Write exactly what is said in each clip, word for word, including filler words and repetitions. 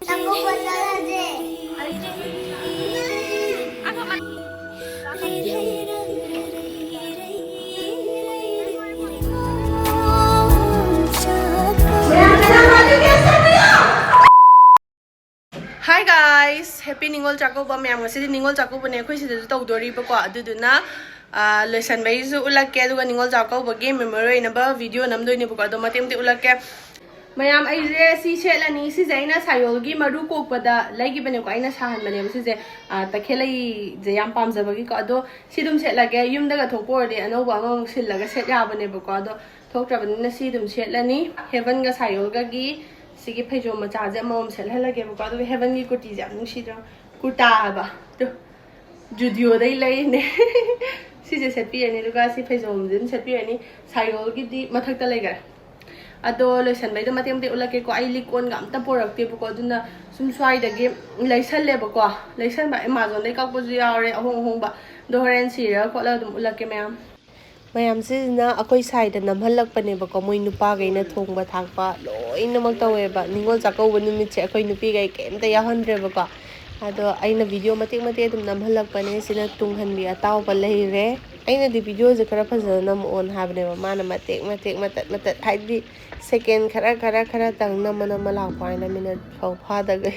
ꯆꯥꯛꯀꯧꯕ ꯆꯠꯂꯁꯦ꯫ Hi guys, happy Ningol Chakkouba ꯃꯌꯥꯝ꯫ ꯉꯁꯤꯗꯤ ꯅꯤꯉꯣꯜ ꯆꯥꯛꯀꯧꯕꯅꯦ, ꯑꯩꯈꯣꯏ ꯁꯤꯗꯁꯨ ꯇꯧꯗꯣꯔꯤꯕꯀꯣ꯫ ꯑꯗꯨꯗꯨꯅ ꯑꯥ, ꯂꯣꯏꯁꯟꯕꯩꯁꯨ ꯎꯠꯂꯛꯀꯦ, ꯑꯗꯨꯒ ꯅꯤꯉꯣꯜ ꯆꯥꯛꯀꯧꯕꯒꯤ memory ꯑꯣꯏꯅꯕ video ꯅꯝꯗꯣꯏꯅꯦꯕꯀꯣ꯫ ꯑꯗꯣ ꯃꯇꯦꯛ ꯃꯇꯦꯛ ꯎꯠꯂꯛꯀꯦ꯫ ꯃꯌꯥꯝ, ꯑꯩꯁꯦ ꯁꯤ ꯁꯦꯠꯂꯅꯤ꯫ ꯁꯤꯁꯦ ꯑꯩꯅ ꯁꯥꯌꯣꯜꯒꯤ ꯃꯔꯨ ꯀꯣꯛꯄꯗ ꯂꯩꯈꯤꯕꯅꯦꯀꯣ, ꯑꯩꯅ ꯁꯥꯍꯟꯕꯅꯦꯕ ꯁꯤꯁꯦ꯫ ꯑꯥ, ꯇꯈꯦꯜꯂꯩꯁꯦ ꯌꯥꯝ ꯄꯥꯝꯖꯕꯒꯤꯀꯣ꯫ ꯑꯗꯣ ꯁꯤ ꯑꯗꯨꯝ ꯁꯦꯠꯂꯒꯦ, ꯌꯨꯝꯗꯒ ꯊꯣꯛꯄ ꯑꯣꯏꯔꯗꯤ ꯑꯅꯧꯕ ꯑꯃꯃꯨꯛ ꯁꯤꯜꯂꯒ ꯁꯦꯠ ꯌꯥꯕꯅꯦꯕꯀꯣ꯫ ꯑꯗꯣ ꯊꯣꯛꯇ꯭ꯔꯕꯅꯤꯅ ꯁꯤ ꯑꯗꯨꯝ ꯁꯦꯠꯂꯅꯤ꯫ ꯍꯦꯕꯟꯒ ꯁꯥꯌꯣꯜꯒꯒꯤ ꯁꯤꯒꯤ ꯐꯩꯖꯣꯝ ꯃꯆꯥꯁꯦ ꯑꯃꯃꯝ ꯁꯦꯠꯍꯜꯂꯒꯦꯕꯀꯣ꯫ ꯑꯗꯨꯒ ꯍꯦꯕꯟꯒꯤ ꯀꯨꯔꯇꯤꯁꯦ ꯌꯥꯝ ꯅꯨꯡꯁꯤꯗ꯭ꯔꯣ? ꯀꯨꯔꯇꯥ ꯍꯥꯏꯕ꯫ ꯇꯨ, ꯖꯨꯗꯤꯑꯣꯗꯩ ꯂꯩꯔꯤꯅꯦ꯫ ꯁꯤꯁꯦ ꯁꯦꯠꯄꯤꯔꯅꯤ, ꯑꯗꯨꯒ ꯁꯤ ꯐꯩꯖꯣꯝꯁꯦ ꯑꯗꯨꯝ ꯁꯦꯠꯄꯤꯔꯅꯤ꯫ ꯁꯥꯌꯣꯜꯒꯤꯗꯤ ꯃꯊꯛꯇ ꯂꯩꯈꯔꯦ꯫ ꯑꯗꯣ ꯂꯣꯏꯁꯟꯕꯩꯗꯣ ꯃꯇꯦꯛ ꯃꯇꯦꯛ ꯎꯠꯂꯛꯀꯦꯀꯣ꯫ ꯑꯩ ꯂꯤꯛ ꯀꯣꯟꯒ ꯑꯝꯇ ꯄꯣꯔꯛꯇꯦꯕꯀꯣ, ꯑꯗꯨꯅ ꯁꯨꯝ ꯁ꯭ꯋꯥꯏꯗꯒꯤ ꯂꯩꯁꯜꯂꯦꯕꯀꯣ꯫ ꯂꯩꯁꯟꯕ ꯑꯦꯃꯥꯖꯣꯟꯗꯩ ꯀꯛꯄꯁꯨ ꯌꯥꯎꯔꯦ, ꯑꯍꯣꯡ ꯑꯍꯣꯡꯕ꯫ ꯑꯗꯣ ꯍꯣꯔꯦꯟ ꯁꯤꯔꯒ ꯈꯣꯠꯂꯒ ꯑꯗꯨꯝ ꯎꯠꯂꯛꯀꯦ ꯃꯌꯥꯝ꯫ ꯃꯌꯥꯝꯁꯤꯁꯤꯅ ꯑꯩꯈꯣꯏ ꯁꯥꯏꯗ ꯅꯝꯍꯜꯂꯛꯄꯅꯦꯕꯀꯣ꯫ ꯃꯣꯏ ꯅꯨꯄꯥꯈꯩꯅ ꯊꯣꯡꯕ ꯊꯥꯛꯄ ꯂꯣꯏꯅꯃꯛ ꯇꯧꯋꯦꯕ꯫ ꯅꯤꯉꯣꯜ ꯆꯥꯛꯀꯧꯕ ꯅꯨꯃꯤꯠꯁꯦ ꯑꯩꯈꯣꯏ ꯅꯨꯄꯤꯈꯩ ꯀꯩꯝꯇ ꯌꯥꯎꯍꯟꯗ꯭ꯔꯦꯕꯀꯣ꯫ ꯑꯗꯣ ꯑꯩꯅ video ꯃꯇꯦꯛ ꯃꯇꯦꯛ ꯑꯗꯨꯝ ꯅꯝꯍꯜꯂꯛꯄꯅꯦ꯫ ꯁꯤꯅ ꯇꯨꯡꯍꯟꯕꯤ ꯑꯇꯥꯎꯕ ꯂꯩꯔꯦ꯫ ꯑꯩꯅꯗꯤ videoꯁꯦ ꯈꯔ ꯐꯖꯅ ꯅꯝꯃꯛꯑꯣꯅ ꯍꯥꯏꯕꯅꯦꯕ, ꯃꯥꯅ ꯃꯇꯦꯛ ꯃꯇꯦꯛ ꯃꯇꯠ ꯃꯇꯠ, ꯍꯥꯏꯗꯤ second ꯈꯔ ꯈꯔ ꯈꯔꯇꯪ ꯅꯝꯃ ꯅꯝꯃ ꯂꯥꯛꯄ ꯍꯥꯏꯅ minute ꯐꯥꯎ ꯐꯥꯗꯈꯩ꯫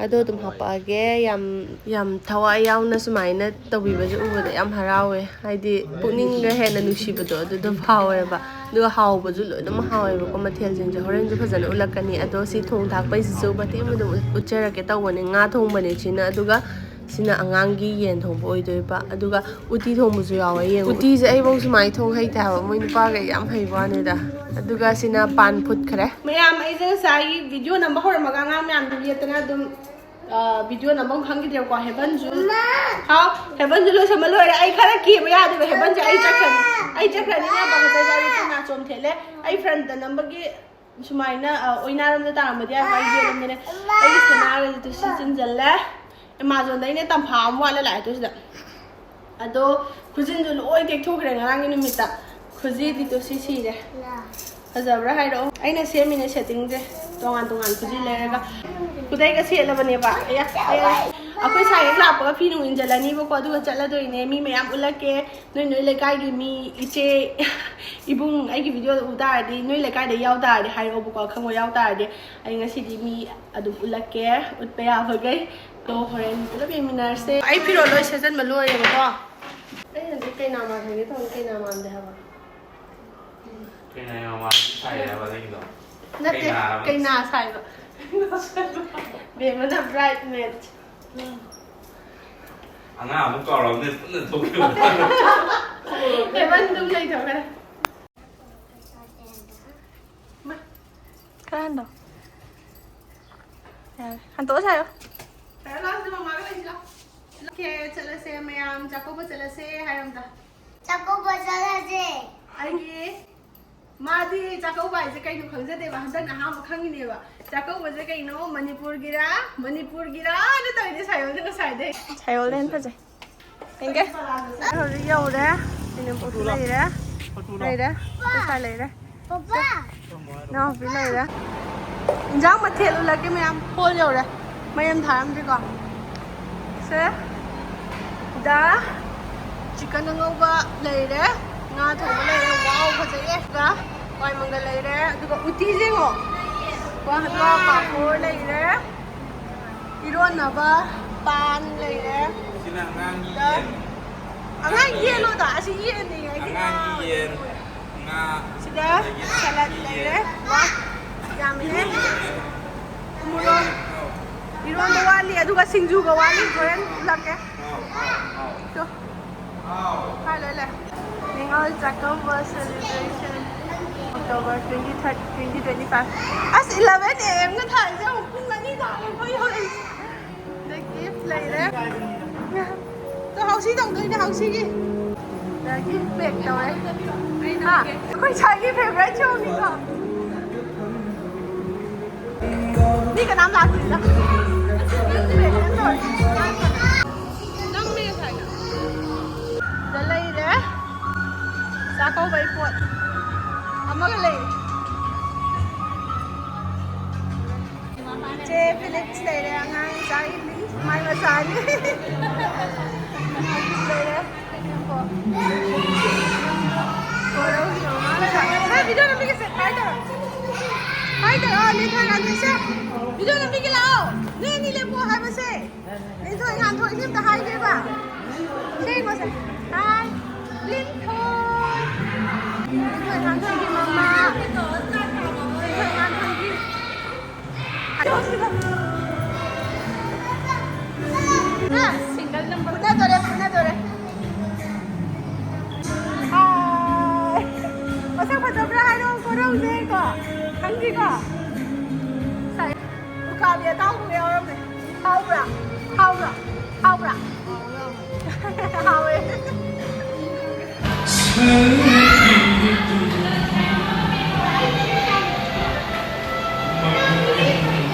ꯑꯗꯣ ꯑꯗꯨꯝ ꯍꯥꯄꯛꯑꯒꯦ꯫ ꯌꯥꯝ, ꯌꯥꯝ ꯊꯋꯥꯏ ꯌꯥꯎꯅ ꯁꯨꯃꯥꯏꯅ ꯇꯧꯕꯤꯕꯁꯦ ꯎꯕꯗ ꯌꯥꯝ ꯍꯔꯥꯎꯋꯦ, ꯍꯥꯏꯗꯤ ꯄꯨꯛꯅꯤꯡꯒ ꯍꯦꯟꯅ ꯅꯨꯡꯁꯤꯕꯗꯣ ꯑꯗꯨꯗꯣ ꯐꯥꯎꯋꯦꯕ꯫ ꯑꯗꯨꯒ ꯍꯥꯎꯕꯁꯨ ꯂꯣꯏꯅꯃꯛ ꯍꯥꯎꯋꯦꯕꯀꯣ꯫ ꯃꯊꯦꯜꯁꯤꯡꯁꯦ ꯍꯣꯔꯦꯟꯁꯨ ꯐꯖꯅ ꯎꯠꯂꯛꯀꯅꯤ꯫ ꯑꯗꯣ ꯁꯤ ꯊꯣꯡ ꯊꯥꯛꯄꯩꯁꯤꯁꯨ ꯃꯇꯦꯛ ꯑꯃ ꯑꯗꯨꯝ ꯎꯠꯆꯔꯛꯀꯦ ꯇꯧꯕꯅꯦ꯫ ꯉꯥ ꯊꯣꯡꯕꯅꯦ ꯁꯤꯅ, ꯑꯗꯨꯒ ꯁꯤꯅ ꯑꯉꯥꯡꯒꯤ ꯌꯦꯟ ꯊꯣꯡꯕ ꯑꯣꯏꯗꯣꯏꯕ꯫ ꯑꯗꯨꯒ ꯎꯇꯤ ꯊꯣꯡꯕꯁꯨ ꯌꯥꯎꯋꯦ꯫ ꯌꯦꯡꯉꯨ, ꯎꯇꯤꯁꯦ ꯑꯩꯐꯧ ꯁꯨꯃꯥꯏꯅ ꯊꯣꯡ ꯍꯩꯇꯦ ꯍꯥꯏꯕ, ꯃꯣꯏ ꯅꯨꯄꯥꯈꯩ ꯌꯥꯝ ꯍꯩꯕ ꯋꯥꯅꯤꯗ꯫ ꯑꯗꯨꯒ ꯁꯤꯅ ꯄꯥꯟ ꯐꯨꯠꯈ꯭ꯔꯦ꯫ ꯃꯌꯥꯝ, ꯑꯩꯁꯦ ꯉꯁꯥꯏꯒꯤ video ꯅꯝꯕ ꯍꯧꯔꯝꯃꯒ ꯑꯉꯥꯡ ꯃꯌꯥꯝꯗꯣ ꯌꯦꯠꯇꯅ ꯑꯗꯨꯝ, ꯑ, video ꯅꯝꯐꯝ ꯈꯪꯈꯤꯗ꯭ꯔꯦꯕꯀꯣ꯫ ꯍꯦꯕꯟꯁꯨ, ꯍꯥꯎ, ꯍꯦꯕꯟꯁꯨ ꯂꯣꯏꯁꯟꯕ ꯂꯣꯏꯔꯦ꯫ ꯑꯩ ꯈꯔ ꯀꯦꯕ ꯌꯥꯗꯦꯕ꯫ ꯍꯦꯕꯟꯁꯦ ꯑꯩ ꯆꯠꯈ꯭ꯔꯅꯤ, ꯑꯩ ꯆꯠꯈ꯭ꯔꯅꯤꯅꯦ꯫ ꯄꯥꯈꯠꯆꯩ, ꯑꯩ ꯄꯨꯟꯅ ꯆꯣꯝꯊꯦꯠꯂꯦ꯫ ꯑꯩ frontꯇ ꯅꯝꯕꯒꯤ ꯁꯨꯃꯥꯏꯅ, ꯑ, ꯑꯣꯏꯅꯥꯔꯣꯝꯗ ꯇꯥꯔꯝꯕꯗꯤ ꯌꯥꯏ, ꯃꯥꯏ ꯌꯦꯠꯂꯣꯝꯗꯅꯦ꯫ ꯑꯩꯒꯤ ꯁꯅꯥꯒꯁꯦ ꯁꯤ ꯆꯤꯟꯁꯤꯜꯂꯦ꯫ ꯑꯦꯃꯥꯖꯣꯟꯗ ꯑꯩꯅ ꯇꯝꯐꯥ ꯑꯃ ꯋꯥꯠꯂ ꯂꯥꯛꯑꯦ ꯇꯨ ꯁꯤꯗ꯫ ꯑꯗꯣ ꯈꯨꯖꯤꯟꯁꯨ ꯂꯣꯏ ꯇꯦꯛꯊꯣꯛꯈ꯭ꯔꯦ ꯉꯔꯥꯡꯒꯤ ꯅꯨꯃꯤꯠꯇ꯫ ꯈꯨꯖꯤꯗꯤ ꯇꯨ ꯁꯤ ꯁꯤꯔꯦ꯫ ꯐꯖꯕ꯭ꯔꯥ ꯍꯥꯏꯔꯛꯑꯣ꯫ ꯑꯩꯅ ꯁꯦꯝꯃꯤꯅꯦ settingꯁꯦ꯫ ꯇꯣꯉꯥꯟ ꯇꯣꯉꯥꯟ ꯈꯨꯖꯤ ꯂꯩꯔꯒ ꯈꯨꯗꯩꯒ ꯁꯦꯠꯂꯕꯅꯦꯕ꯫ ꯑꯌꯥ, ꯑꯌꯥ꯫ ꯑꯩꯈꯣꯏ ꯁꯥꯏ ꯍꯦꯛ ꯂꯥꯛꯄꯒ ꯐꯤ ꯅꯨꯡ ꯏꯟꯖꯜꯂꯅꯤꯕꯀꯣ, ꯑꯗꯨꯒ ꯆꯠꯂꯗꯣꯏꯅꯦ꯫ ꯃꯤ ꯃꯌꯥꯝ ꯎꯠꯂꯛꯀꯦ꯫ ꯅꯣꯏ ꯅꯣꯏ ꯂꯩꯀꯥꯏꯒꯤ ꯃꯤ, ꯏꯆꯦ, ꯏꯕꯨꯡ, ꯑꯩꯒꯤ ꯚꯤꯗꯤꯑꯣꯗ ꯎ ꯇꯥꯔꯗꯤ, ꯅꯣꯏ ꯂꯩꯀꯥꯏꯗ ꯌꯥꯎ ꯇꯥꯔꯗꯤ ꯍꯥꯏꯔꯛꯑꯣꯕꯀꯣ, ꯈꯪꯕ ꯌꯥꯎ ꯇꯥꯔꯗꯤ꯫ ꯑꯩ ꯉꯁꯤꯗꯤ ꯃꯤ ꯑꯗꯨꯝ ꯎꯠꯂꯛꯀꯦ, ꯎꯠꯄ ꯌꯥꯕꯈꯩ꯫ ꯑꯗꯣ ꯍꯣꯔꯦꯟ ꯄꯨꯂꯞ ꯌꯦꯡꯃꯤꯟꯅꯔꯁꯦ꯫ ꯑꯩ ꯐꯤꯔꯣꯜ ꯂꯣꯏ ꯁꯦꯠꯆꯟꯕ ꯂꯣꯏꯔꯦꯕꯀꯣ꯫ ꯑꯩꯅꯗꯤ ꯀꯩꯅꯥ ꯃꯥꯟꯍꯟꯒꯦ ꯇꯧꯅꯤ, ꯀꯩꯅꯥ ꯃꯥꯟꯗꯦ ꯍꯥꯏꯕ꯫ ꯀꯩꯅꯥ ꯌꯥꯝ ꯃꯥꯟꯕꯤ ꯁꯥꯏ ꯍꯥꯏꯕ ꯅꯪꯒꯤꯗꯣ? ꯅꯠꯇꯦ, ꯀꯩꯅꯥ ꯍꯥꯏꯕ? ꯀꯩꯅꯥ ꯁꯥꯏꯕ꯫ ꯕꯦꯝꯃꯅ ꯕ꯭ꯔꯥꯏꯠ ꯃꯦꯠ꯫ ꯑꯉꯥꯡ ꯑꯃꯨꯛ ꯀꯥꯎꯔꯝꯅꯦ, ꯄꯨꯟꯅ ꯊꯣꯛꯈꯤꯕ꯫ ꯍꯦꯃꯟ ꯑꯗꯨꯝ ꯂꯩꯊꯣꯛꯈ꯭ꯔꯦ꯫ ꯃꯥ꯫ ꯈꯔ ꯍꯟꯗꯣꯛ꯫ ꯌꯥꯔꯦ꯫ ꯍꯟꯗꯣꯛꯑꯣ ꯁꯥꯏꯌꯣ꯫ ꯁꯥꯏꯌꯣ, ꯂꯥꯎ, ꯁꯤꯗ ꯃꯃꯥꯒ ꯂꯩꯁꯤ ꯂꯥꯎ꯫ ꯑꯣꯀꯦ, ꯆꯠꯂꯁꯦ ꯃꯌꯥꯝ, ꯆꯥꯛꯀꯧꯕ ꯆꯠꯂꯁꯦ ꯍꯥꯏꯔꯣ ꯑꯝꯇ꯫ ꯆꯥꯛꯀꯧꯕ ꯆꯠꯂꯁꯦ꯫ ꯑꯩꯒꯤ ꯃꯥꯗꯤ ꯆꯥꯛꯀꯧꯕ ꯍꯥꯏꯁꯦ ꯀꯩꯅꯣ ꯈꯪꯖꯗꯦꯕ, ꯍꯟꯗꯛꯅ ꯑꯍꯥꯟꯕ ꯈꯪꯉꯤꯅꯦꯕ꯫ ꯆꯥꯛꯀꯧꯕꯁꯦ ꯀꯩꯅꯣ? ꯃꯅꯤꯄꯨꯔꯒꯤꯔꯥ? ꯃꯅꯤꯄꯨꯔꯒꯤꯔꯥꯅ ꯇꯧꯔꯤꯅꯦ ꯁꯥꯏꯌꯣꯜꯁꯦ ꯉꯁꯥꯏꯗꯩ꯫ ꯁꯥꯏꯌꯣꯜꯅ ꯍꯦꯟꯅ ꯐꯖꯩ꯫ ꯌꯦꯡꯒꯦ꯫ ꯍꯧꯖꯤꯛ ꯌꯧꯔꯦ꯫ ꯏꯅꯦꯝꯄꯣꯛꯁꯨ ꯂꯩꯔꯦ꯫ ꯂꯩꯔꯦ꯫ ꯄꯩꯁꯥ ꯂꯩꯔꯦ꯫ ꯄꯄꯥ! ꯏꯅꯥꯎꯄꯤ ꯂꯩꯔꯦ꯫ ꯏꯟꯖꯥꯡ ꯃꯊꯦꯜ ꯎꯠꯂꯛꯀꯦ ꯃꯌꯥꯝ꯫ ꯍꯣꯜ ꯌꯧꯔꯦ꯫ ꯃꯩ ꯑꯝ ꯊꯥꯔꯝꯗ꯭ꯔꯤꯀꯣ꯫ ꯁꯦ꯫ ꯗ ꯆꯤꯛꯀꯟ ꯑꯉꯧꯕ ꯂꯩꯔꯦ꯫ ꯉꯥ ꯊꯣꯡꯕ ꯂꯩꯔꯦ꯫ ꯋꯥꯎ, ꯐꯖꯩꯌꯦ꯫ ꯑꯗꯨꯒ ꯍꯋꯥꯏ ꯃꯪꯒꯜ ꯂꯩꯔꯦ꯫ ꯑꯗꯨꯒ ꯎꯇꯤꯁꯦ ꯌꯦꯡꯉꯣ꯫ ꯋꯥ, ꯑꯗꯨꯒ ꯄꯥꯐꯣꯔ ꯂꯩꯔꯦ꯫ ꯏꯔꯣꯟꯅꯕ ꯄꯥꯟ ꯂꯩꯔꯦ꯫ ꯁꯤꯅ ꯑꯉꯥꯡꯒꯤ ꯌꯦꯟ꯫ ꯑꯉꯥꯡ ꯌꯦꯟꯂꯣꯗ? ꯑꯁꯤ ꯌꯦꯟꯅꯤ, ꯑꯩꯗꯤ ꯑꯉꯥꯡꯒꯤ ꯉꯥꯎꯔꯦ꯫ ꯌꯦꯟ, ꯉꯥ, ꯁꯤꯗ ꯑꯗꯒꯤ ꯁꯂꯥꯗ ꯌꯦꯟ꯫ ꯂꯩꯔꯦ꯫ ꯋꯥ, ꯌꯥꯝꯃꯤꯍꯦ꯫ ꯎꯃꯣꯔꯣꯛ꯫ ꯏꯔꯣꯟꯕ ꯋꯥꯠꯂꯤ, ꯑꯗꯨꯒ ꯁꯤꯡꯖꯨꯒ ꯋꯥꯠꯂꯤ, ꯍꯣꯔꯦꯟ ꯎꯠꯂꯛꯀꯦ꯫ ꯑꯥꯎ, ꯑꯥꯎ, ꯑꯥꯎ꯫ ꯇꯨ꯫ ꯀꯥꯏ ꯂꯣꯏ ꯂꯩ? Ningol Chakkouba celebration October twenty-third, twenty twenty-five꯫ ꯑꯁ, eleven A M ꯒ ꯊꯥꯔꯤꯁꯦ ꯑꯃꯨꯛ ꯄꯨꯡ ꯑꯅꯤ ꯇꯥꯔꯦ ꯑꯩꯈꯣꯏ ꯍꯧꯔꯛꯏꯁꯦ꯫ ꯑꯗ gift ꯂꯩꯔꯦ꯫ ꯑꯗꯣ ꯍꯥꯎꯁꯤ ꯇꯧꯗꯣꯏꯅꯦ, ꯍꯥꯎꯁꯤꯒꯤ꯫ ꯑꯗꯒꯤ pack ꯇꯧꯔꯦ꯫ ꯍꯥ? ꯑꯩꯈꯣꯏ ꯁ꯭ꯋꯥꯏꯒꯤ favourite showꯅꯤꯀꯣ꯫ ꯃꯤ ꯀꯅꯥꯝ ꯂꯥꯛꯇ꯭ꯔꯤꯗ꯫ ꯅꯪꯅꯦ ꯉꯁꯥꯏꯅ꯫ ꯁꯤꯗ ꯂꯩꯔꯦ꯫ ꯆꯥꯛꯀꯧꯕꯩ ꯄꯣꯠ ꯑꯃꯒ ꯂꯩꯔꯦ꯫ ꯂꯩꯔꯦ, ꯑꯉꯥꯡ ꯏꯆꯥꯒꯤꯗꯤ ꯃꯥꯏ ꯃꯆꯥꯅꯤ꯫ ꯂꯩꯔꯦ꯫ ꯅꯪ video ꯅꯝꯕꯤꯒꯦꯁꯦ, ꯍꯥꯏ ꯇꯧꯔꯣ꯫ ꯍꯥꯏ ꯇꯧꯔꯣ, ꯂꯤꯟꯊꯣꯏ ꯉꯥꯟꯊꯣꯏꯁꯦ꯫ Video ꯅꯝꯕꯤꯒꯦ ꯂꯥꯛꯑꯣ꯫ ꯅꯣꯏ ꯑꯅꯤ ꯂꯦꯞꯄꯣ ꯍꯥꯏꯕꯁꯦ꯫ ꯂꯤꯟꯊꯣꯏ ꯉꯥꯟꯊꯣꯏ ꯁꯤ ꯑꯝꯇ ꯍꯥꯏꯒꯦꯕ꯫ ꯁꯤ ꯌꯦꯡꯉꯣꯁꯦ꯫ ꯍꯥꯏ꯫ ꯂꯤꯟꯊꯣꯏ꯫ ꯂꯤꯟꯊꯣꯏ ꯉꯥꯟꯊꯣꯏꯒꯤ ꯃꯃꯥ꯫ ꯂꯤꯟꯊꯣꯏ ꯉꯥꯟꯊꯣꯏꯒꯤ ꯐꯨꯅꯗꯣꯔꯦ, ꯐꯨꯅꯗꯣꯔꯦ꯫ ꯍꯥꯏ꯫ ꯃꯁꯛ ꯐꯖꯕ꯭ꯔꯥ ꯍꯥꯏꯔꯣ, ꯀꯣꯔꯧꯁꯦ ꯀꯣ꯫ ꯈꯪꯗꯦꯀꯣ꯫ ꯎꯀꯥꯕꯤ ꯑꯇꯥꯎꯕꯒ ꯌꯥꯎꯔꯝꯃꯦ꯫ ꯍꯥꯎꯕ꯭ꯔꯥ? ꯍꯥꯎꯕ꯭ꯔꯥ? ꯍꯥꯎꯕ꯭ꯔꯥ? ꯍꯥꯎꯋꯦ꯫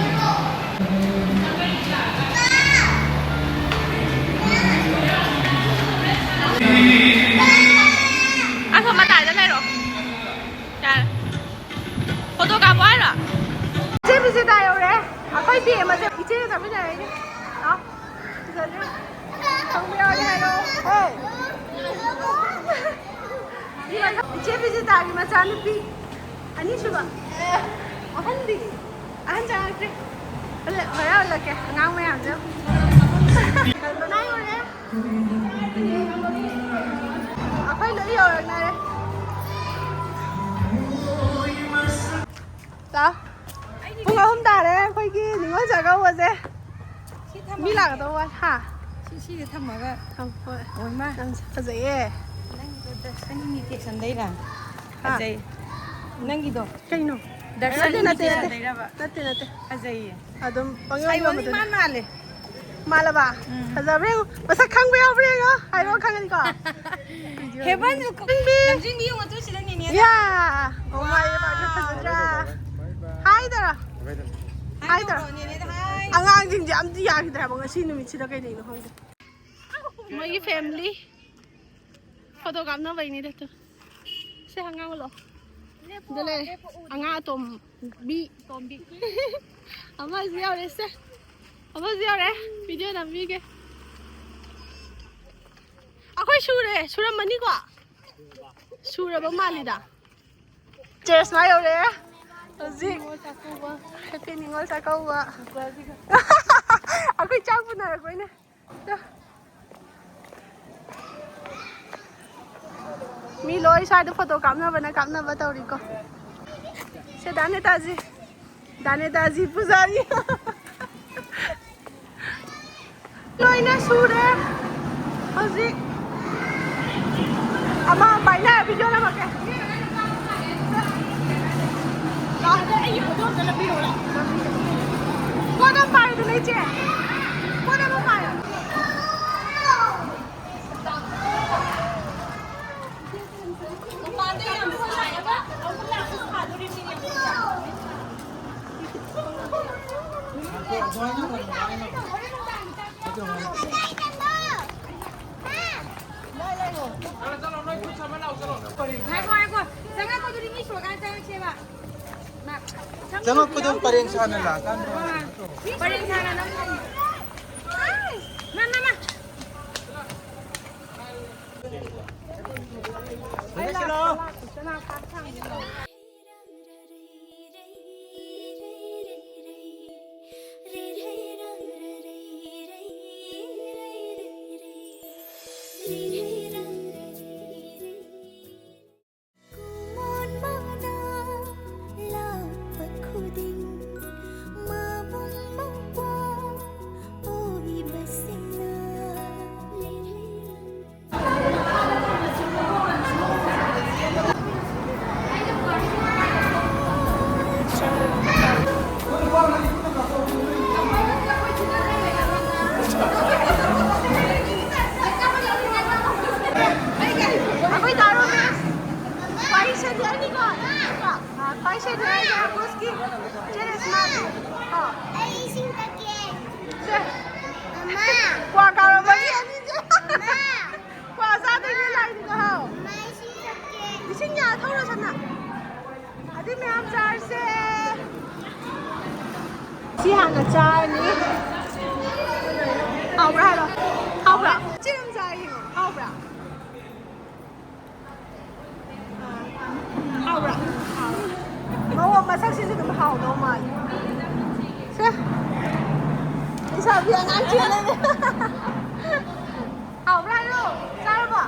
ꯑꯁꯣꯝ ꯃꯇꯥꯏꯗ ꯂꯩꯔꯣ꯫ ꯌꯥꯔꯦ꯫ ꯐꯣꯇꯣ ꯀꯥꯞꯄꯣ ꯍꯥꯏꯔꯣ? ꯏꯆꯦ ꯕꯤꯖꯤꯇꯥ ꯌꯧꯔꯦ꯫ ꯑꯩꯈꯣꯏ ꯕꯦꯝ ꯑꯃꯁꯦ ꯏꯆꯦꯒ ꯆꯠꯃꯤꯟꯅꯔꯛꯏꯅꯦ꯫ ꯂꯥꯎ꯫ ꯐꯖꯗ꯭ꯔꯣ? ꯈꯪꯕ ꯌꯥꯎꯔꯗꯤ ꯍꯥꯏꯔꯣ꯫ ꯍꯣꯏ꯫ ꯏꯆꯦ ꯕꯤꯖꯤꯇꯥꯒꯤ ꯃꯆꯥꯅꯨꯄꯤ ꯑꯅꯤꯁꯨꯕ꯫ ꯑꯍꯟꯗꯤ? ꯑꯍꯟ ꯆꯪꯉꯛꯇ꯭ꯔꯤ꯫ ꯍꯣꯔꯦꯟ ꯍꯣꯔꯦꯟ ꯎꯠꯂꯛꯀꯦ ꯑꯉꯥꯡ ꯃꯌꯥꯝꯁꯦ꯫ ꯀꯜꯄꯅꯥ ꯌꯧꯔꯦ꯫ ꯑꯩꯈꯣꯏ ꯂꯣꯏ ꯌꯧꯔꯛꯅꯔꯦ꯫ ꯂꯥꯎ꯫ ꯄꯨꯡ ꯑꯍꯨꯝ ꯇꯥꯔꯦ ꯑꯩꯈꯣꯏꯒꯤ ꯅꯤꯉꯣꯜ ꯆꯥꯛꯀꯧꯕꯁꯦ꯫ ꯁꯤ ꯊꯝꯃꯝꯒꯦ꯫ ꯃꯤ ꯂꯥꯛꯀꯗꯧꯕ ꯋꯥꯠ-, ꯍꯥ? ꯁꯤ, ꯁꯤꯁꯦ ꯊꯝꯃꯒ ꯊꯝ-, ꯍꯣꯏ꯫ ꯑꯣꯏꯃꯥ꯫ ꯌꯥꯝ ꯐꯖꯩꯌꯦ꯫ ꯅꯪꯒꯤꯗꯣ ꯗꯔꯁꯅꯤꯅꯤ ꯇꯦꯛꯁꯟꯗꯩꯔꯥ? ꯍꯥ? ꯐꯖꯩ꯫ ꯅꯪꯒꯤꯗꯣ꯫ ꯀꯩꯅꯣ? ꯗꯔꯁꯅꯤꯅꯤ ꯅꯠꯇꯦ, ꯅꯠꯇꯦ, ꯅꯠꯇꯦ꯫ ꯇꯦꯛꯁꯟꯗꯩꯔꯕ? ꯅꯠꯇꯦ, ꯅꯠꯇꯦ꯫ ꯐꯖꯩꯌꯦ꯫ ꯑꯗꯨꯝ ꯄꯪꯌꯣꯟ ꯁꯥꯌꯣꯟ ꯌꯣꯟꯕꯗꯨꯅꯦ꯫ ꯏꯃꯥꯟ ꯃꯥꯜꯂꯦ꯫ ꯃꯥꯜꯂꯕ? ꯎꯝ꯫ ꯐꯖꯕ꯭ꯔꯥ ꯌꯦꯡꯉꯨ꯫ ꯃꯁꯛ ꯈꯪꯕ ꯌꯥꯎꯕ꯭ꯔꯥ ꯌꯦꯡꯉꯣ꯫ ꯍꯥꯏꯔꯛꯑꯣ ꯈꯪꯉꯅꯤꯀꯣ꯫ ꯍꯦꯕꯟꯁꯨ ꯈꯪꯕꯤ꯫ ꯂꯝꯖꯤꯡꯕꯤ ꯌꯦꯡꯉꯣ ꯇꯨ ꯁꯤꯗ ꯅꯦꯅꯦꯗ꯫ ꯌꯥ! ꯃꯃꯥ ꯏꯕꯦꯝꯃ ꯐꯖꯗ꯭ꯔꯥ? ꯍꯥꯏ ꯇꯧꯔꯣ꯫ ꯍꯥꯏ ꯇꯧꯔꯣ꯫ ꯅꯦꯅꯦꯗ ꯍꯥꯏ꯫ ꯑꯉꯥꯡꯁꯤꯡꯁꯦ ꯑꯝꯇ ꯌꯥꯈꯤꯗ꯭ꯔꯦ ꯍꯥꯏꯕ ꯉꯁꯤ ꯅꯨꯃꯤꯠꯁꯤꯗ ꯀꯩꯗꯧꯅꯣ ꯈꯪꯗꯦ꯫ ꯃꯣꯏꯒꯤ family photo ꯀꯥꯞꯅꯕꯩꯅꯤꯗ ꯇꯨ꯫ ꯁꯦ ꯑꯉꯥꯡ ꯎꯠꯂꯣ꯫ ꯁꯤꯗ ꯂꯩꯔꯦ꯫ ꯑꯉꯥꯡ ꯑꯇꯣꯝꯕꯤ꯫ ꯇꯣꯝꯕꯤ꯫ ꯑꯃꯁꯨ ꯌꯧꯔꯦ ꯁꯦ꯫ ꯑꯃꯁꯨ ꯌꯧꯔꯦ꯫ ꯚꯤꯗꯤꯑꯣ ꯅꯝꯕꯤꯒꯦ꯫ ꯑꯩꯈꯣꯏ ꯁꯨꯔꯦ꯫ ꯁꯨꯔꯝꯃꯅꯤꯀꯣ? ꯁꯨꯔꯕ ꯃꯥꯜꯂꯤꯗ꯫ ꯆꯔꯆ ꯃꯥ ꯌꯧꯔꯦ ꯍꯧꯖꯤꯛ꯫ ꯍꯦꯄꯤ ꯅꯤꯉꯣꯜ ꯆꯥꯛꯀꯧꯕ꯫ ꯑꯩꯈꯣꯏ ꯆꯥꯛ ꯄꯨꯅꯔꯛꯄꯩꯅꯦ꯫ ꯃꯤ ꯂꯣꯏ ꯁ꯭ꯋꯥꯏꯗ ꯐꯣꯇꯣ ꯀꯥꯞꯅꯕꯅ ꯀꯥꯞꯅꯕ ꯇꯧꯔꯤꯀꯣ꯫ ꯁꯦ ꯗꯥ ꯅꯦꯇꯥꯖꯤ꯫ ꯗꯥ ꯅꯦꯇꯥꯖꯤ ꯄꯨꯖꯥꯔꯤ꯫ ꯂꯣꯏꯅ ꯁꯨꯔꯦ꯫ ꯍꯧꯖꯤꯛ ꯑꯃ ꯄꯥꯏꯅ ꯚꯤꯗꯤꯑꯣ ꯅꯝꯃꯛꯀꯦ꯫ ꯄꯣꯠ ꯑꯃ ꯄꯥꯏꯌꯨꯗꯅ ꯏꯆꯦ꯫ ꯄꯣꯠ ꯑꯃ ꯄꯥꯏꯌꯨ꯫ ꯉꯥꯏꯈꯣ, ꯉꯥꯏꯈꯣ꯫ ꯆꯪꯉꯛꯄꯗꯨꯗꯤ ꯃꯤ ꯁꯨꯔꯀꯥꯟꯗ ꯆꯪꯉꯛꯁꯦꯕ꯫ ꯃꯥ, ꯆꯪꯉꯛꯄꯗꯣ ꯄꯔꯦꯡ ꯁꯥꯟꯅ ꯂꯥꯛꯑꯀꯥꯟꯗ꯫ ꯑꯥ, ꯃꯤ ꯄꯔꯦꯡ ꯁꯥꯟꯅ ꯅꯪ-, ꯃꯥ, ꯃꯥ, ꯃꯥ꯫ ꯀꯨꯃꯣꯟ ꯃꯅꯥ ꯂꯥꯛꯄ ꯈꯨꯗꯤꯡ ꯃꯥꯕꯨꯡ ꯃꯄꯣꯝ ꯍꯥꯎꯕ꯭ꯔꯥ ꯍꯥꯏꯔꯣ? ꯍꯥꯎꯕ꯭ꯔꯥ? ꯆꯦ ꯑꯃ ꯆꯥꯔ ꯌꯦꯡꯉꯣ꯫ ꯍꯥꯎꯕ꯭ꯔꯥ? ꯍꯥꯎꯕ꯭ꯔꯥ? ꯍꯥꯎꯋꯦ꯫ ꯃꯑꯣꯡ ꯃꯁꯛꯁꯤꯁꯨ ꯑꯗꯨꯝ ꯍꯥꯎꯗꯧ ꯃꯥꯜꯂꯦ꯫ ꯁꯦ꯫ ꯂꯩꯁꯥꯕꯤ ꯑꯉꯥꯡ ꯆꯦꯜꯂꯦꯅꯦ꯫ ꯍꯥꯎꯕ꯭ꯔꯥ ꯍꯥꯏꯔꯣ? ꯆꯥꯔꯕꯣ?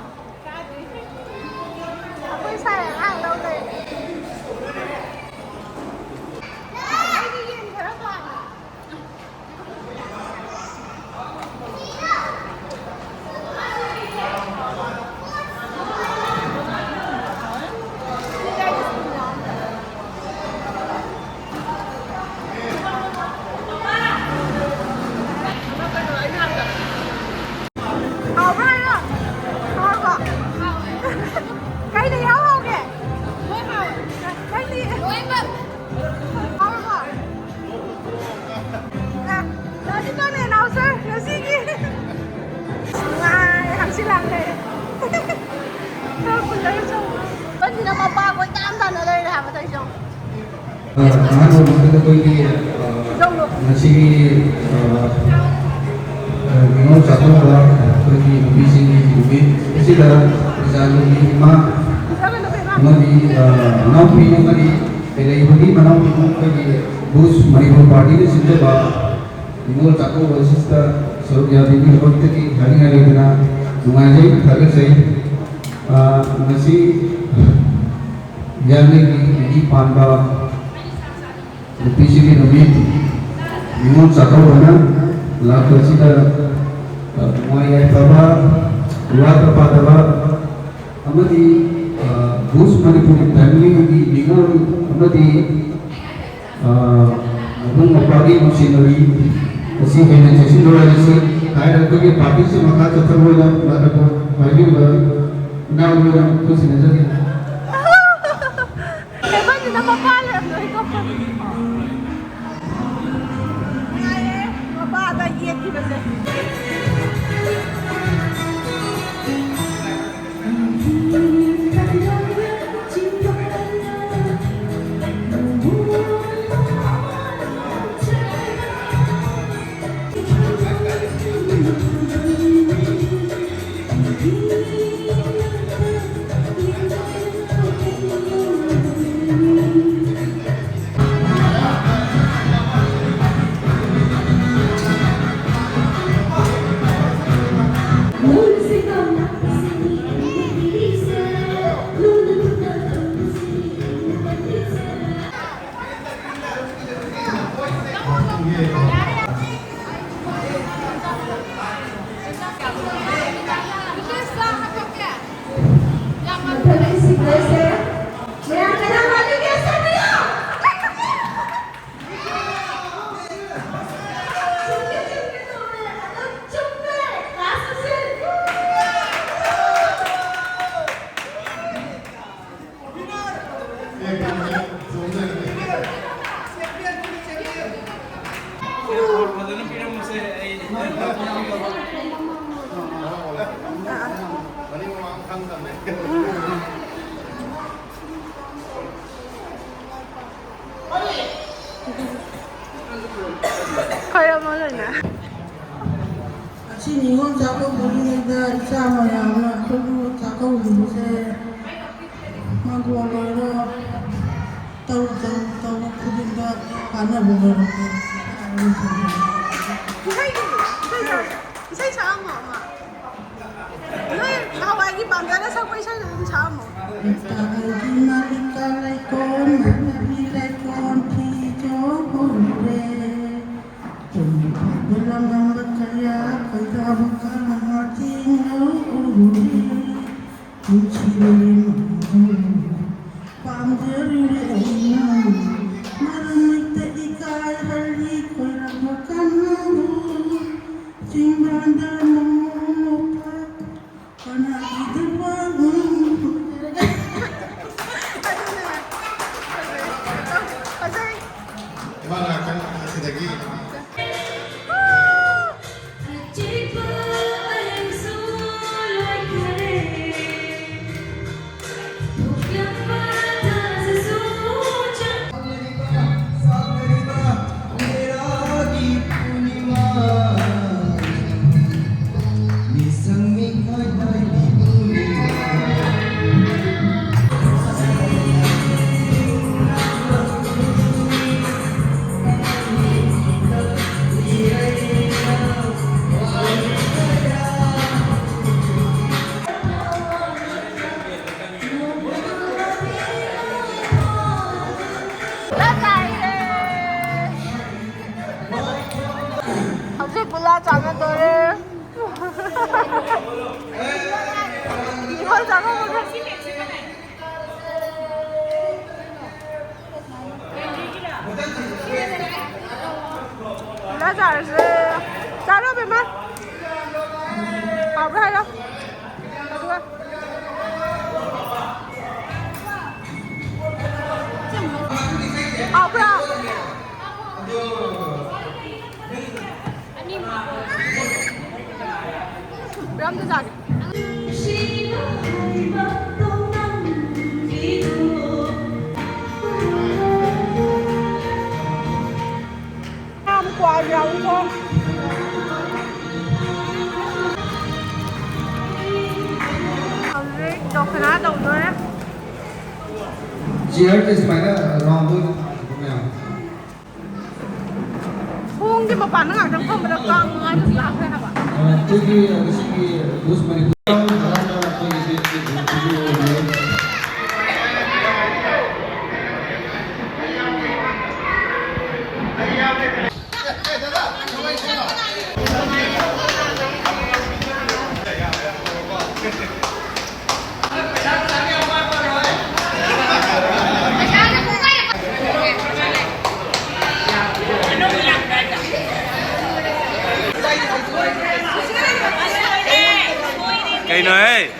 ꯑꯩꯈꯣꯏ ꯁꯥꯏ ꯑꯉꯥꯡ ꯂꯧ ꯂꯩꯔꯦ꯫ ꯑꯩꯗꯤ ꯌꯦꯟ ꯈꯔ ꯄꯥꯝꯃꯦ꯫ ꯍꯥꯎꯕ꯭ꯔꯥ ꯍꯥꯏꯔꯣ? ꯍꯥꯎꯕ꯭ꯔꯣ? ꯀꯩꯅ ꯏꯍꯥꯎ ꯍꯥꯎꯒꯦ? ꯂꯣꯏ ꯍꯥꯎꯋꯦ꯫ ꯅꯪꯗꯤ? ꯂꯣꯏꯅꯃꯛ꯫ ꯍꯥꯎꯔꯕꯣ? ꯑ, ꯂꯣꯏꯗꯤ ꯂꯣꯏꯅ ꯅꯥꯎꯁꯔ ꯉꯁꯤꯒꯤ꯫ ꯅꯨꯡꯉꯥꯏ, ꯍꯪꯆꯤꯠ ꯂꯥꯡ ꯂꯩꯔꯦ꯫ ꯈꯔ ꯀꯨꯜꯂꯔ ꯆꯧ꯫ ꯀꯟꯁꯤꯅ ꯃꯄꯥ ꯀꯣꯏꯇꯥꯟ ꯇꯥꯟꯅ ꯂꯩꯔꯦ ꯍꯥꯏꯕ ꯇꯧꯏꯁꯦ ꯌꯦꯡꯉꯣ꯫ ꯑ, ꯑꯍꯥꯟꯕ ꯃꯛꯇꯗ ꯑꯩꯈꯣꯏꯒꯤ, ꯑ, ꯉꯁꯤꯒꯤ, ꯑ, ꯑ, ꯅꯤꯉꯣꯜ ꯆꯥꯛꯀꯧꯕ ꯑꯩꯈꯣꯏꯒꯤ ꯅꯨꯄꯤꯁꯤꯡꯒꯤ ꯅꯨꯃꯤꯠ ꯑꯁꯤꯗ ꯏꯆꯥꯅꯨꯄꯤ ꯏꯃꯥ ꯑꯃꯗꯤ, ꯑ, ꯃꯅꯥꯎꯄꯤ ꯑꯃꯗꯤ ꯂꯩꯕꯒꯤ ꯃꯅꯥꯎꯄꯤ ꯑꯩꯈꯣꯏꯒꯤ ꯕꯨꯁ ꯃꯅꯤꯄꯨꯔ ꯄꯥꯔꯇꯤꯅ ꯁꯤꯟꯖꯕ ꯅꯤꯉꯣꯜ ꯆꯥꯛꯀꯧꯕ ꯑꯁꯤꯗ ꯁꯔꯨꯛ ꯌꯥꯕꯤꯕꯒꯤꯗꯃꯛꯇꯒꯤ ꯍꯥꯏꯅꯤꯡꯉꯥꯏ ꯂꯩꯇꯅ ꯅꯨꯡꯉꯥꯏꯖꯩ, ꯊꯥꯒꯠꯆꯩ꯫ ꯑ, ꯉꯁꯤ ꯍꯤꯌꯥꯡꯒꯩꯒꯤ ꯅꯤꯅꯤ ꯄꯥꯟꯕ ꯅꯨꯄꯤꯁꯤꯡꯒꯤ ꯅꯨꯃꯤꯠ ꯅꯤꯉꯣꯜ ꯆꯥꯛꯀꯧꯕꯅ ꯂꯥꯛꯄꯁꯤꯗ, ꯑ, ꯅꯨꯡꯉꯥꯏ ꯌꯥꯏꯐꯕ, ꯋꯥꯠꯄ ꯄꯥꯗꯕ ꯑꯃꯗꯤ, ꯑ, ꯕꯨꯁ ꯃꯅꯤꯄꯨꯔꯤ ꯐꯦꯃꯤꯂꯤꯒꯤ ꯅꯤꯉꯣꯜ ꯑꯃꯗꯤ, ꯑ, ꯃꯕꯨꯡ ꯃꯧꯄ꯭ꯋꯥꯒꯤ ꯅꯨꯡꯁꯤꯅꯔꯤ ꯑꯁꯤ ꯍꯦꯟꯅ ꯆꯦꯛꯁꯤꯟꯅꯔꯁꯤ ꯍꯥꯏꯅ ꯑꯩꯈꯣꯏꯒꯤ ꯄꯥꯔꯇꯤꯁꯤ ꯃꯈꯥ ꯆꯠꯊꯔꯣꯏꯅ ꯃꯥꯏꯀ꯭ꯔꯣꯐꯣꯟ ꯄꯥꯏꯕꯤꯔꯤꯕ ꯏꯅꯥꯎ ꯂꯣꯏꯅ ꯈꯨꯠꯁꯤꯟꯅꯖꯔꯤ꯫ ꯇꯦꯕꯜꯁꯤꯗ ꯃꯄꯥ ꯂꯩꯔꯝꯗꯣꯏ ꯀꯞꯄ꯫ ꯅꯨꯡꯉꯥꯏꯌꯦ, ꯃꯄꯥꯗ ꯌꯦꯠꯈꯤꯕꯁꯦ꯫ ꯃꯌꯥꯝ ꯀꯅꯥ ꯃꯥꯜꯂꯤꯒꯦ? ꯁꯛꯄꯤꯌꯨ! ꯆꯨꯝꯃꯦ, ꯆꯨꯝꯃꯦ, ꯆꯨꯝꯃꯦ꯫ ꯑꯗꯣ ꯆꯨꯝꯃꯦ꯫ Last question꯫ ꯈꯔ ꯑꯃ ꯂꯩꯅ꯫ ꯉꯁꯤ ꯅꯤꯉꯣꯜ ꯆꯥꯛꯀꯧꯕꯒꯤꯗ ꯏꯆꯥ ꯃꯌꯥꯝꯅ ꯑꯩꯈꯣꯏꯕꯨ ꯆꯥꯛꯀꯧꯔꯤꯕꯁꯦ ꯃꯪꯒꯣꯜ ꯑꯣꯏꯔꯣ, ꯇꯧ ꯇꯧ ꯇꯧꯕ ꯈꯨꯗꯤꯡꯗ ꯀꯥꯟꯅꯕ ꯑꯣꯏꯔꯣ꯫ ꯏꯁꯩꯗꯤ, ꯏꯁꯩ ꯁꯛ-, ꯏꯁꯩ ꯁꯛꯑꯝꯃꯣ ꯑꯃ꯫ ꯅꯣꯏ ꯅꯍꯥꯟꯋꯥꯏꯒꯤ ꯄꯥꯝꯖꯅ ꯁꯛꯄ ꯏꯁꯩꯗꯣ ꯑꯗꯨꯝ ꯁꯛꯑꯝꯃꯣ꯫ ꯂꯩꯇꯥꯒꯤ ꯃꯔꯤꯛꯇ ꯂꯩꯀꯣꯜ, ꯃꯅꯥꯒꯤ ꯂꯩꯀꯣꯜ ꯐꯤꯖꯣꯜ ꯍꯣꯡꯂꯦ꯫ ꯇꯨꯝꯕ ꯐꯥꯎꯕ ꯂꯝꯂꯝꯕ ꯀꯌꯥ ꯈꯣꯏꯗꯥꯕ ꯀꯥꯂꯪ ꯃꯆꯤꯡ ꯂꯧ ꯎꯔꯦ꯫ ꯅꯨꯡꯁꯤꯔꯦ ꯃꯥꯕꯨ ꯄꯥꯝꯖꯔꯨꯔꯦ ꯑꯩꯅ, ꯃꯔꯝ ꯂꯩꯇ ꯏꯀꯥꯏꯍꯜꯂꯤ ꯈꯣꯏꯔꯝꯕ ꯀꯅꯥꯕꯨ, ꯆꯤꯡꯕꯥꯟꯗ ꯅꯣꯡꯃ ꯀꯅꯥꯒꯤꯗꯃꯛ ꯐꯖꯩ꯫ ꯏꯃꯥ ꯉꯥꯛꯇꯪ ꯑꯁꯤꯗꯒꯤ꯫ ꯍꯧꯖꯤꯛ ꯒꯨꯂꯥ ꯆꯥꯟꯅꯗꯣꯔꯦ꯫ ꯅꯤꯉꯣꯜ ꯆꯥꯛꯀꯧꯕꯒꯤ꯫ ꯆꯥꯔꯁꯦ꯫ ꯆꯥꯔꯣ, ꯕꯦꯝꯃ꯫ ꯍꯥꯎꯕ꯭ꯔꯥ ꯍꯥꯏꯔꯣ꯫ ꯑꯗꯨꯒ ꯍꯥꯎꯕ꯭ꯔꯥ? ꯕꯦꯝꯃ, ꯑꯝꯇ ꯆꯥꯒꯦ꯫ ꯌꯥꯝ ꯀ꯭ꯋꯥ ꯌꯥꯎꯏꯀꯣ꯫ ꯍꯧꯖꯤꯛ ꯗꯣꯈꯅꯥ ꯇꯧꯗꯣꯔꯦ꯫ ꯆꯤꯌꯔꯁꯦ ꯁꯨꯃꯥꯏꯅ ꯔꯥꯎꯟꯗ ꯑꯣꯏꯅ ꯊꯥꯕꯤꯕ ꯃꯌꯥꯝ꯫ ꯊꯣꯡꯒꯤ ꯃꯄꯥꯟꯗ ꯉꯥꯛꯇꯪ ꯐꯝꯕꯗ ꯀꯥꯡ ꯃꯉꯥꯏꯗꯨ ꯂꯥꯛꯈ꯭ꯔꯦ ꯍꯥꯏꯕ꯫ ꯑ, ꯑꯩꯈꯣꯏꯒꯤ, ꯑ, ꯉꯁꯤꯒꯤ ꯕꯨꯁ ꯃꯅꯤꯄꯨꯔ ꯑꯩꯈꯣꯏꯒꯤ ꯕꯦꯠꯀꯤ ꯑꯣꯏꯕꯤꯌꯨ꯫ ꯀꯩꯅꯣꯍꯦ?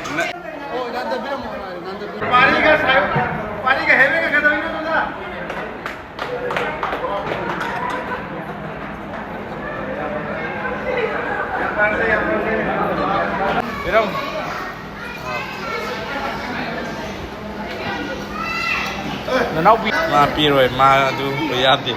ꯄꯥꯔꯤꯒ ꯁꯥꯏ-, ꯄꯥꯔꯤꯒ ꯍꯦꯕꯦꯒ ꯀꯩꯗꯧꯔꯤꯅꯣ ꯑꯗꯨꯗ? ꯄꯤꯔꯝ꯫ ꯅꯅꯥꯎꯄꯤ꯫ ꯃꯥ ꯄꯤꯔꯣꯏ, ꯃꯥ ꯑꯗꯨ ꯌꯥꯗꯦ꯫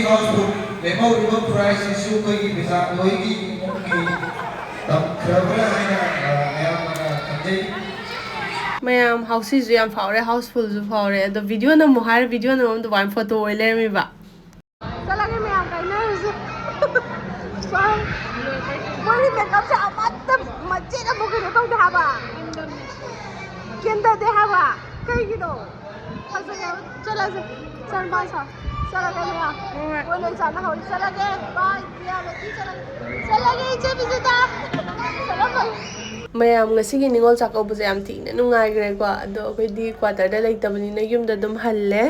ꯍꯥꯎꯁꯐꯨꯜ ꯂꯦꯝꯍꯧꯔꯤꯕ ꯄ꯭ꯔꯥꯏꯖꯁꯤꯁꯨ ꯑꯩꯈꯣꯏꯒꯤ ꯕꯤꯖꯥ ꯂꯣꯏꯒꯤ ꯏꯃꯨꯡꯒꯤ ꯇꯝꯈ꯭ꯔꯕ꯭ꯔꯥ ꯍꯥꯏꯅ, ꯑ, ꯑꯌꯥꯝꯕꯅ ꯈꯟꯖꯩ꯫ ꯃꯌꯥꯝ ꯍꯥꯎꯁꯤꯁꯨ ꯌꯥꯝ ꯐꯥꯎꯔꯦ, ꯍꯥꯎꯁꯐꯨꯜꯁꯨ ꯐꯥꯎꯔꯦ, ꯑꯗꯣ ꯚꯤꯗꯤꯑꯣ ꯅꯝꯃꯨ ꯍꯥꯏꯔ ꯚꯤꯗꯤꯑꯣ ꯅꯝꯕꯝꯗ ꯋꯥꯟ ꯐꯣꯇꯣ ꯑꯣꯏ ꯂꯩꯔꯝꯃꯤꯕ꯫ ꯆꯠꯂꯒꯦ ꯃꯌꯥꯝ ꯀꯥꯏꯅꯔꯁꯦ꯫ ꯁꯣꯔꯤ꯫ ꯃꯣꯏꯒꯤ ꯃꯦꯀꯞꯁꯦ ꯑꯃꯠꯇ ꯃꯆꯦꯠ ꯑꯃꯨꯛ ꯀꯩꯅꯣ ꯇꯧꯗꯦ ꯍꯥꯏꯕ꯫ ꯀꯦꯟꯗꯗꯦ ꯍꯥꯏꯕ꯫ ꯀꯩꯒꯤꯅꯣ? ꯐꯖꯩ ꯍꯥꯏꯕ꯫ ꯆꯠꯂꯁꯦ꯫ ꯆꯠꯂꯁꯦ꯫ ꯆꯠꯂꯒꯦ ꯃꯌꯥꯝ꯫ ꯍꯣꯏ, ꯍꯣꯏ꯫ ꯃꯣꯏ ꯂꯣꯏ ꯆꯥꯅꯍꯧꯔꯤ꯫ ꯆꯠꯂꯒꯦ꯫ ꯕꯥꯏ꯫ ꯄ꯭ꯔꯤꯌꯥ, ꯕꯦꯇꯤ, ꯆꯠꯂꯒꯦ꯫ ꯆꯠꯂꯒꯦ, ꯏꯆꯦ ꯕꯤꯖꯤꯇꯥ꯫ ꯆꯠꯂꯝꯃꯒꯦ꯫ ꯃꯌꯥꯝ ꯉꯁꯤꯒꯤ ꯅꯤꯉꯣꯜ ꯆꯥꯛꯀꯧꯕꯁꯦ ꯌꯥꯝ ꯊꯤꯅ ꯅꯨꯡꯉꯥꯏꯈ꯭ꯔꯦꯀꯣ꯫ ꯑꯗꯣ ꯑꯩꯈꯣꯏꯗꯤ ꯀ꯭ꯋꯥꯇꯔꯗ ꯂꯩꯇꯕꯅꯤꯅ ꯌꯨꯝꯗ ꯑꯗꯨꯝ ꯍꯜꯂꯦ꯫